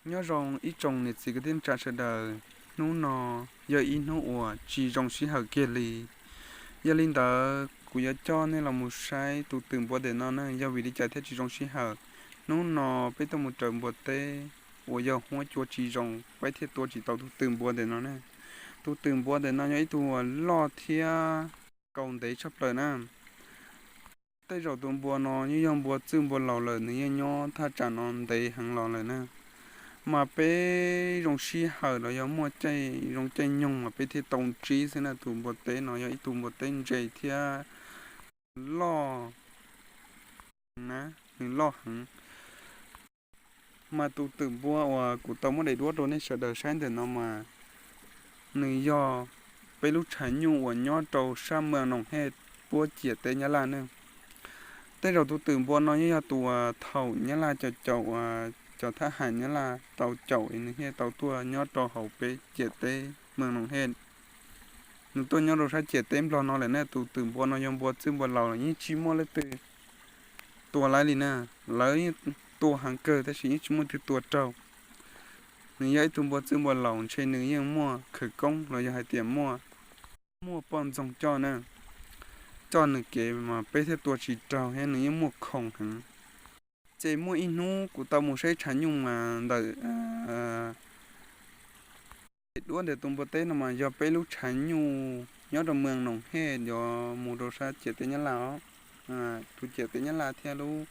Nyob zoo ib tsoom niam txiv kwv tij neej tsa sawv daws, hnub no yog ib hnub uas tsis zoo sij hawm kiag li. Yog li ntawd kuv yuav coj nej los mus saib tus twm npua ntawm no ne, yog vim li cas thiaj tsis zoo sij hawm. Hnub no peb tuaj mus raws npua teb uas yog huab cua tsis zoo, peb thiaj tua tsis tau tus twm npua ntawm no ne. Tus twm npua ntawm no yog ib tug uas loj thiab kaus ntev tshaj plaws na. Tej zaum tus npua no yeej yog npua txwj npua laus lawm, nws yeej nyob thaj tsam no ntev heev los lawm na. Mas peb zoo sij hawm los yog muaj caij zoo caij nyoog mas peb thiaj tau ntsib xwb na. Tus npua teb no yog ib tug npua teb ntse thiab loj na, nws loj heev. Mas tus twm npua uas kuv tau muab daim duab rau nej sawv daws saib ntawm no mas nws yog peb lub tshav nyuj uas nyob rau sab Mws Noom Hej puab ciam teb Nyab Laj ne. Tej zaum tus twm npua no yeej yog tus uas thaum Nyab Laj cov caum uas cov thab ham Nyab Laj tau caum es nws thiaj tau tuaj nyob rau hauv peb ciam teb Mws Noom Hej. Nws tuaj nyob rau sab ciam teb Nplog no lawm ne. Tus twm npua no yog npua txwj npua laus lawm, yeej tsis muaj leej twg tua laib li na. Lawv yeej tua heev kawg tab sis yeej tsis muaj leej twg tua raug. Nws yog ib tug npua txwj npua laus, ntshe nws yeej muaj khawv koob los yog hais tias muaj, muaj poj ntxoog coj na, coj nws kev mas peb thiaj tua tsis raug thiab nws yeej muaj khoom heev. Ces muaj ib hnub kuv tau mus saib tshav nyuj mas ntawm daim duab ntawm tus npua teb no mas yog peb lub tshav nyuj nyob rau Mws Noom Hej yuav mus rau sab ciam teb Nyab Laj os. Tus ciam teb Nyab Laj thiab lub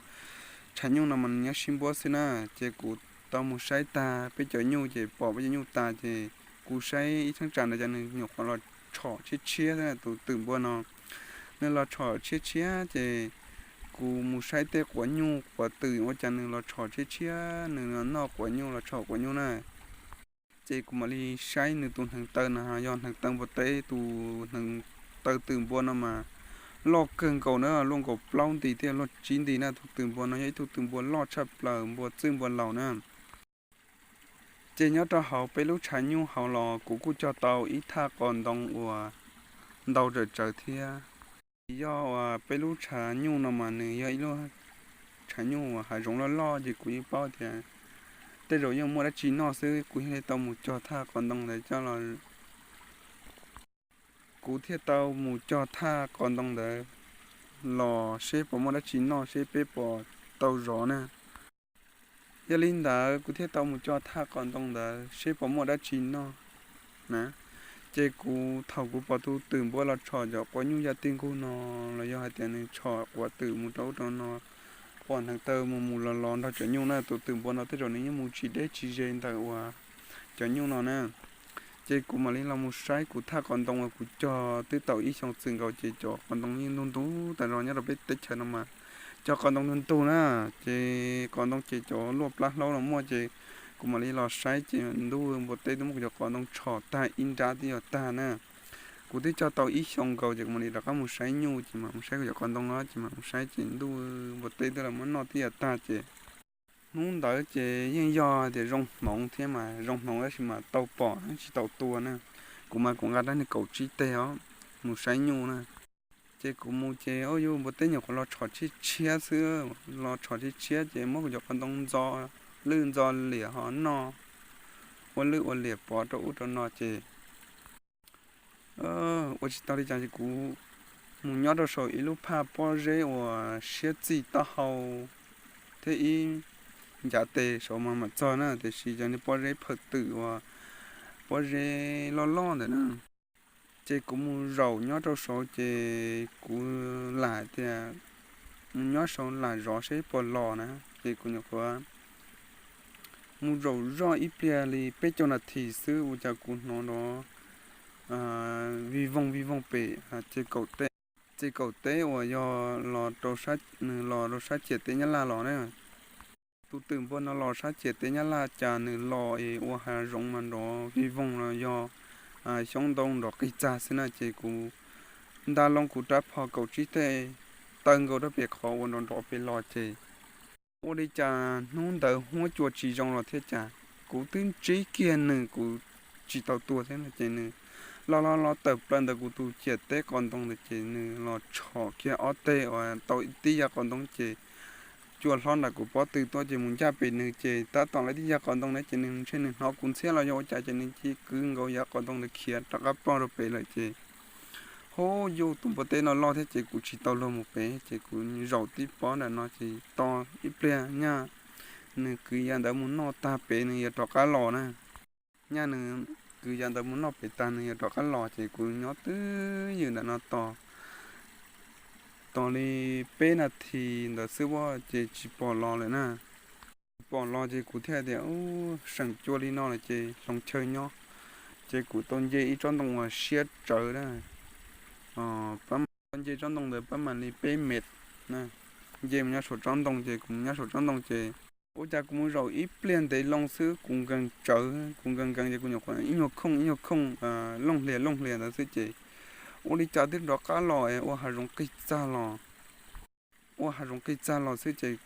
tshav nyuj no mas nws nyob sib npuab xwb na. Ces kuv tau mus saib tag peb cov nyuj ces pom peb cov nyuj tas ces kuv saib ib cheeb tsam ntawd cas nws nyuam qhuav los tshom tshiab tshiab xwb na tus twm npua no. Nws los tshom tshiab tshiab ces kuv mus saib tej quav nyuj quav twm ua cas nws los tshom tshiab tshiab, nws los noj quav nyuj los tshom quav nyuj na. Ces kuv mam li saib nws tus hneev taw no yog hneev taw npua teb, tus hneev taw twm npua no mas loj kawg nkaus na, luaj nkaus plaub nti thiab luaj tsib nti na. Tus twm npua no yog ib tug twm npua loj tshaj plaws, npua txwj npua laus na. Ces nyob rau hauv peb lub tshav nyuj hauv los kuv kuj cog tau ib thaj qos ntoo uas ntau tsawm tsawv thiab. Yog uas peb lub tshav nyuj no mas nws yog ib lub tshav nyuj uas hav zoov loj loj ces kuv yeej paub tias tej zaum yeej muaj dab tsi noj xwb, kuv thiaj li tau mus cog thaj qos ntoo ntawd coj los. Kuv thiaj tau mus cog thaj qos ntoo ntawd los seb puas muaj dab tsi noj, seb peb puas tau zov na. Yog li ntawd kuv thiaj tau mus cog thaj qos ntoo ntawd seb puas muaj dab tsi noj na. Ces kuv, thaum kuv pom tus twm npua los tshom cov quav nyuj yaj tij nkuj no, los yog hais tias nws tshom quav twm mus rau ub rau no, pom hneev taw mus mus los los nrog cov nyuj na, tus twm npua no tej zaum nws yeej mus tsis deb tsis ze ntawm uas cov nyuj no na. Ces kuv mam li los mus saib kuv thaj qos ntoo uas kuv cog twb tau ib xyoos txwm nkaus ces cov qos ntoo yeej ntug ntug tas zog. Nyob rau peb teb chaws no mas cov qos ntoo ntug ntug na, ces qos ntoo ces cov luaj plab hlaub los muaj. Ces kuv mam li los saib ces ntuj, npua teb twb muab kuv cov qos ntoo tshom tag ib nrab twb yog tag na. Kuv twb cog tau ib xyoos nkaus ces kuv mam li rov qab mus saib nyuj ces mam mus saib kuv cov qos ntoo no ces mam mus saib ces ntuj, npua teb twb los muab noj twb yog tag ces hnub ntawd ces yeej yog tias zoo hmoov thiab mas zoo hmoov tab sis mas tau pom tsis tau tua na. Kuv mas kuv nqa rab niag kaum tsib teg os, mus saib nyuj na. Ces kuv mus ces ua yus npua teb nyuam qhuav los tshom tshiab tshiab xwb, los tshom tshiab tshiab ces muab kuv cov qos ntoo ntxo lwj ntxo liam ho noj ua lwj ua liam pov rau ub rau no ces ua tsis tau li cas ces kuv mus nyob rau saum ib lub phaj pob zeb uas siab txij taub hau thiab ib ncav tes saud mas mam txog na, tiam sis cov niag pob zeb phawm twm uas pob zeb loj loj ntawm na. Ces kuv mus zaum nyob rau saud ces kuv lam tias mus nyob saud lam zov seb puas los na, ces kuv nyuam qhuav mus zaum zoj ib pliag li peb caug nas this xwb ua cas kuv hnov nrov vij voog vij voog pem ces kaum teb, ces kaum teb uas yog los rau, nws los rau sab ciam teb Nyab Laj los na. Tus twm npua no los sab ciam teb Nyab Laj cas nws los es ua hav zoov mas nrov vij voog los yog xyoob ntoo nrov qis txag xwb na, ces kuv nta loo kuv rab phom kaum tsib teg taw nkaus rau pem qhov uas nrov nrov pem los ces ua li cas hnub ntawd huab cua tsis zoo los thiab cas, kuv twb ntsib kiag nws kuv tsis tau tua thiab no ces nws los los los tawm plaws ntawm kuv tus ciam teb qos ntoo ntawd ces nws los tshom kiag ob teg uas tau tib yav qos ntoo ces cua hlob nram kuv pob tw tuaj ces mus ncaj pem nws ces tab tom lawv tib yag qos ntoo na ces nws ntshe nws hnov kuv ntxhiab los yog ua cas ces nws cia li kwv nkaus yav qos ntoo ntawd khiav rov qab ploj rau pem lawm ces hub, yus tus npua teb no loj thiab ces kuv tsis tau luag mus pem ces kuv zaum tib pob nram no ces tos ib pliag nyaj nws kwv yav ntawd mus noj tag pem nws yuav rov qab los na. Nyaj nws kwv yav ntawd mus noj pem tag nws yuav rov qab los ces kuv nyob twj ywm nram no tos, tos li peb nas this ntawd xwb ces tsis pom los lawm na. Tsis pom los ces kuv thiaj tias, Ub, seem cua li no lawm ces hloov chaw nyob. Ces kuv tau nce ib tsob ntoo uas siab tsawv na, tau nce tsob ntoo ntawd pab mam li peb mev na. Nce mus nyob saum tsob ntoo ces kuv mus nyob saum tsob ntoo ces ua cas kuv mus zaum ib pliag ntev loo xwb kuv nkees tsawv, kuv nkees nkees ces kuv nyuam qhuav ib nyuag khooj ib nyuag khooj looj hlias looj hlias ntawd xwb ces ua li cas twb rov qab los es ua hav zoov qig txag los, ua hav zoov qig txag los xwb ces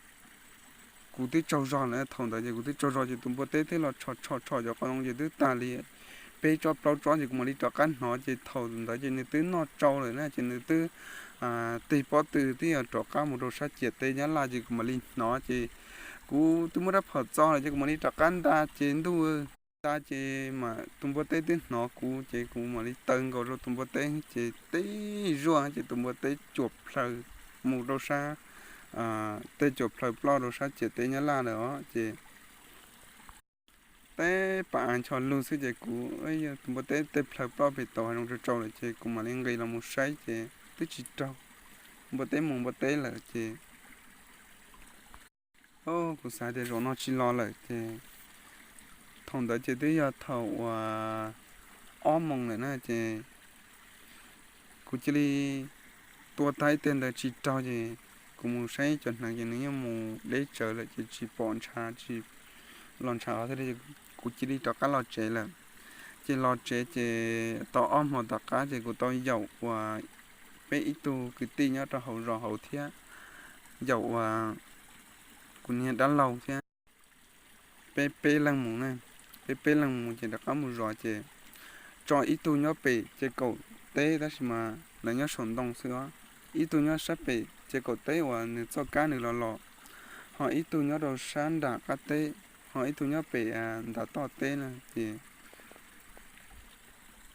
kuv twb tsaug zog lawm. Thaum ntawd ces kuv twb tsaug zog ces tus npua teb twb los tshom tshom tshom cov qos ntoo ces twb tag li peb tsob plaub tsob ces kuv mam li rov qab hnov ces thaum ntawd ces nws twb noj tsau lawm na ces nws twb tig pob tw twb yog rov qab mus rau sab ciam teb Nyab Laj ces kuv mam li hnov ces kuv twb muab rab phom txo lawm ces kuv mam li rov qab nta ces ntuj nta ces mas tus npua teb twb hnov kuv ces kuv mam li taw nkaus rau tus npua teb ces tib zuaj ces tus npua teb cuam plhaws mus rau sab, tej cuam plhaws ploj rau sab ciam teb Nyab Laj lawm os ces teb pas av ncho lug xwb ces kuv, tus npua teb tej plhaws ploj pem tau hav zoov tsau tsau lawm ces kuv mam li nqis los mus saib ces twb tsis raug, npua teb mus npua teb lawm ces kuv xav tias zaum no tsis los lawm ces thaum ntawd ces twb yog thaum uas ob moos lawm na ces kuv cia li tua tag ib teg ntawd tsis raug ces kuv mus saib cov hneev ces nws yeej mus deb tsawv lawm ces tsis pom ntshav tsis los ntshav qhov twg li ces kuv cia li rov qab los tsev lawm. Ces los tsev ces tau ob hmo tom qab ces kuv tau yaum uas peb ib tug kwv tij nyob rau hauv zos hauv thiab yaum uas kuv niag dab laug thiab peb peb leeg mus na, peb peb leeg mus ces rov qab mus zov ces tso ib tug nyob pem ces kaum teb tab sis mas lawv nyob saum ntoo xwb os, ib tug nyob sab pem ces kaum teb uas nws txoj kab nws los los, ho ib tug nyob rau sab nram qab teb, ho ib tug nyob pem ntav toj teb na ces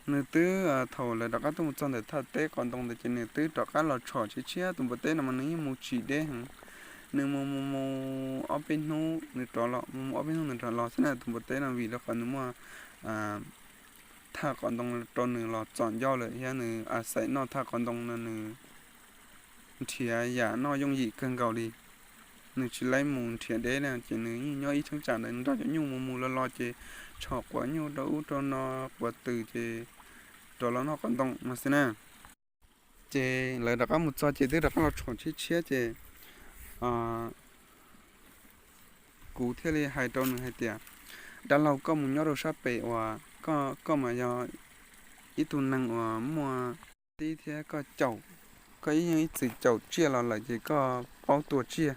nws twb, thaum lawv rov qab tuaj mus txog ntawm thaj teb qos ntoo ntawd ces nws twb rov qab los tshom tshiab tshiab tus npua teb no mas nws yeej mus tsis deb heev. Nws mus mus mus ob peb hnub nws rov los, mus mus ob peb hnub nws rov los xwb na. Tus npua teb no vim rau qhov nws muaj thaj qos ntoo rau nws los txom ncauj lawm thiab nws a xaim noj thaj qos ntoo no nws nrhiav yam noj yooj yim kawg nkaus li. Nws tsis laib mus nrhiav deb na ces nws yeej nyob ib cheeb tsam ntawd nrog cov nyuj mus mus los los ces tshom quav nyuj rau ub rau no quav twm ces rov los noj qos ntoo no xwb na. Ces lawv rov qab mus txog ces twb rov qab los tshom tshiab tshiab ces kuv thiaj li hais rau nws hais tias, dab laug, koj mus nyob rau sab pem uas koj, koj mas yog ib tug neeg uas muaj tib thiab koj caum, koj ib yog ib txwm caum tsiaj los lawm ces koj paub tua tsiaj.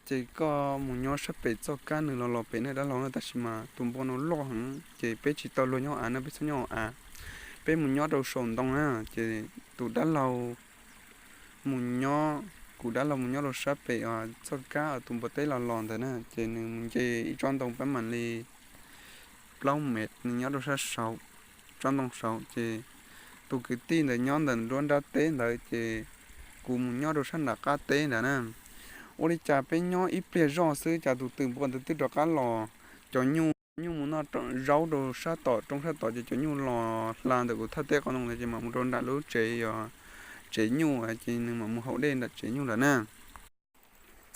Ces koj mus nyob sab pem txoj kab nws los los pem na dab laug na, tab sis mas tus npua no loj heev ces peb tsis tau luag nyob av na, peb txhob nyob av, peb mus nyob rau saum ntoo na. Ces tus dab laug mus nyob, kuv dab laug mus nyob rau sab pem txoj kab tus npua teb los los ntawd na, ces nws mus nce ib tsob ntoo pab mam li plaub mev, nws nyob rau sab saud, tsob ntoo saud. Ces tus kwv tij ntawd nyob ntawm nruab nrab teb ntawd, ces kuv mus nyob rau sab nram qab teb ntawd na. Ua li cas peb nyob ib pliag zoj xwb cas tus twm npua ntawd twb rov qab los. Cov nyuj, nyuj mus noj zaub rau sab tom roob sab tod, ces cov nyuj los hla ntawm kuv thaj teb qos ntoo ntawd ces mam mus rau nram lub tsev, tsev nyuj, ces nws mam mus haus dej nram tsev nyuj lawm na.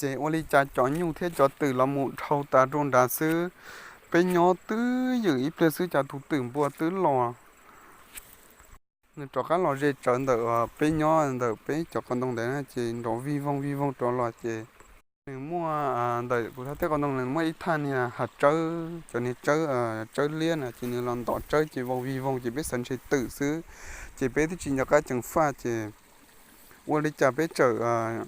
Ces ua li cas cov nyuj thiab cov twm los mus dhau tas rau nrad xwb, peb nyob twj ywm ib pliag xwb cas tus twm npua twb los. Nws rov qab los ze tsawv ntawm peb nyob ntawm peb cov qos ntoo ntawd na, ces nrov vij voog vij voog rov los ces nws muaj, ntawm kuv thaj teb qos ntoo nws muaj ib thaj niag hav tsawb, cov niag tsawb, tsawb liab na, ces nws los ntom tsawb ces vau vij voog ces peb xav ntshe twm xwb, ces peb twb tsis nco qab ceev faj ces ua li cas peb txawm,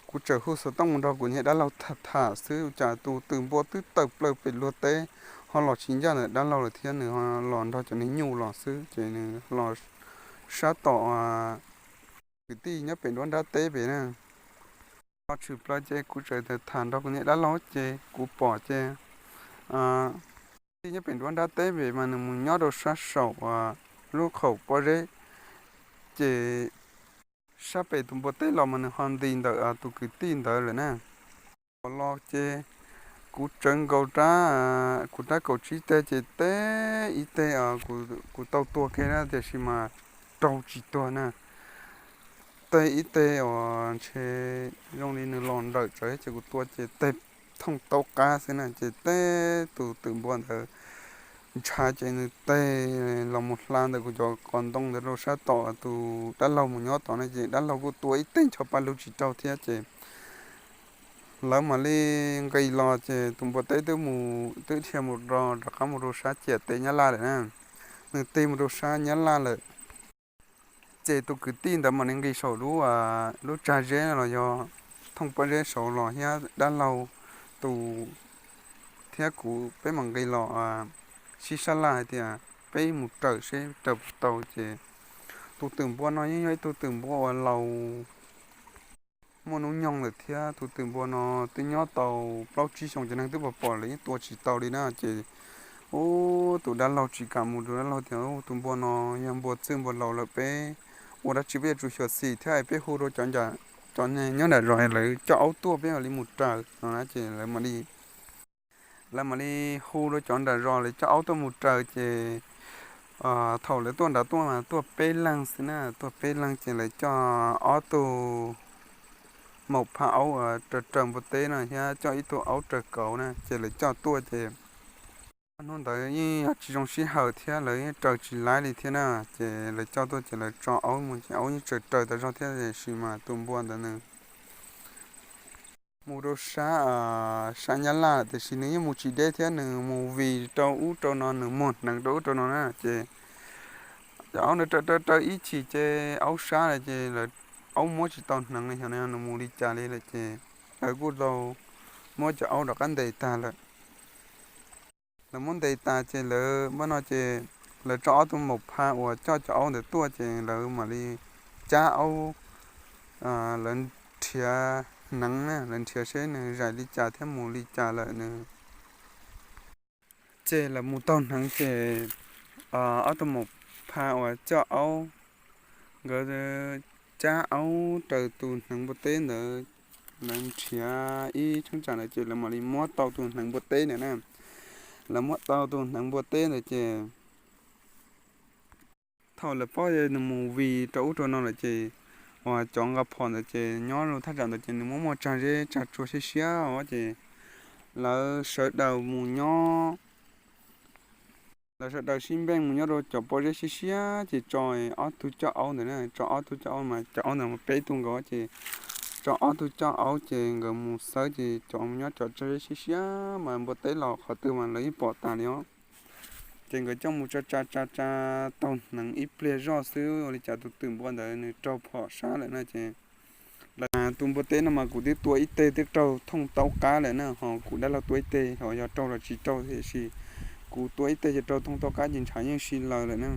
kuv txawm hu xov tooj mus nrog kuv niag dab laug tham tham xwb, cas tus twm npua twb tawm plaws pem luag teb, ho los tsis ncaj ntawm dab laug lawm thiab, nws ho los nrog cov niag nyuj los xwb, ces nws los sab tom kwv tij nyob pem nruab nrab teb pem na. Tshwm plaws ces kuv txawm tham nrog kuv niag dab laug ces kuv pom ces tij nyob pem nruab nrab teb pem mas nws mus nyob rau sab saum lub qhaum pob zeb, ces sab pem tus npua teb los mas nws ho nti ntawm tus kwv tij ntawd lawm na. Los ces kuv tsawv nkaus rab, kuv rab kaum tsib teg ces teb ib teg, kuv tau tua kiag na tiam sis mas raug tsis tuag na. Teg ib teg uas ntshe zoo li nws los nrawm tsawv ces kuv tua ces teg thooj taub qab xwb na ces teb tus twm npua ntawd ntshav ces nws teg los mus hla ntawm kuv cov qos ntoo ntawd rau sab tom tus dab laug mus nyob tod na ces dab laug kuj tua ib teg ncho pa lug tsis raug thiab ces lawv mam li nqis los ces tus npua teb twb mus twb dhia mus rau rov qab mus rau sab ciam teb Nyab Laj lawm na. Nws tig mus rau sab Nyab Laj lawm. Ces tus kwv tij ntawd mam li nqis saum lub, lub tsag zeb los yog thooj pob zeb saud los thiab dab laug tus thiab kuv peb mam nqis los sib sab laj hais tias peb mus raws seb raws puas tau ces tus twm npua no yeej yog ib tug twm npua uas laus muaj hnub nyoog lawm thiab tus twm npua no twb nyob tau plaub tsib xyoos ces neeg twb pom pom lawm yeej tua tsis tau li na ces ub tus dab laug tsis kam mus, tus dab laug tias tus npua no yog npua txwj npua laus lawm, peb ua dab tsi peb yuav tsum xyuam xim thiab peb hu rau cov, cov neeg nyob nram zos lawv coj aub tuaj peb mam li mus raws no na ces lawv mam li, lawv mam li hu rau cov nram zos lawv coj aub tuaj mus raws ces thaum lawv tuaj nrad tuaj mas tuaj peb leeg xwb na, tuaj peb leeg ces lawv coj ob tug maum phaj aub raws raws npua teb no thiab coj ib tug aub raws kauv na ces lawv coj tuaj ces hnub ntawd yeej yog tsis zoo sij hawm thiab lawv yeej raws tsis laib li thiab na ces lawv coj tuaj ces lawv tso aub mus ces aub yeej tseem raws tas zog thiab tiam sis mas tus npua ntawd nws mus rau sab, sab Nyab Laj tiam sis nws yeej mus tsis deb thiab nws mus vij rau ub rau no nws muag hneev rau ub rau no na ces cov aub ntawd raws raws raws ib chim ces aub sab lawm ces lawv, aub muab tsis tau hneev li xyov nws mus li cas li lawm ces lawv kuj tau muab cov aub rov qab ntes tag lawm. Lawv muab ntes tas ces lawv npaj no ces lawv tso ob tug maum phaj uas coj cov aub ntawd tuaj ces lawv mam li cab aub, lawv nrhiav hneev na, lawv nrhiav seb nws zais li cas thiab mus li cas lawm nws. Ces lawv mus taug hneev ces ob tug maum phaj uas coj aub, nkawd cab aub raws tus hneev npua teb ntawd, lawv nrhiav ib cheeb tsam ntawd ces lawv mam li muab tau tus hneev npua teb ntawd na. Lawv muab tau tus hneev npua teb ntawd ces thaum lawv paub nws mus vij rau ub rau no lawm ces uas cov nqa phom ntawd ces nyob rau thaj tsam ntawd ces nws muaj muaj tsag zeb tsag tsua siab siab os ces lawv sawv daws mus nyob, lawv sawv daws sib npeej mus nyob rau cov pob zeb siab siab ces tso ob tug coj aub ntawd na, tso ob tug coj aub mas cov aub ntawd mas peb tug nkaus ces tso ob tug coj aub ces nkawd mus xawb ces cov mus nyob cov tsag zeb siab siab mas npua teb los qhov twg mas lawv yeej pom tas li os. Ces nkawd coj mus tsa tsa tsa tsa taug hneev ib pliag zoj xwb ua li cas tus twm npua ntawd nws raug phom sab lawm na ces tus npua teb no mas kuv twb tua ib teg twb raug thooj taub qab lawm na, ho kuv dab laug tua ib teg ho yog raug los tsis raug tiam sis kuv tua ib teg ces raug thooj taub qab ces ntshav yeej si laws lawm na.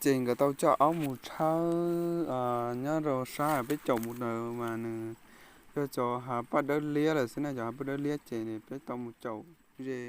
Ces nkawd tau coj aub mus tshawb nyob rau sab peb caum mus ntawd mas nws yog cov hav paj dawb liab lawm xwb na, cov hav paj dawb liab ces peb tau mus caum ze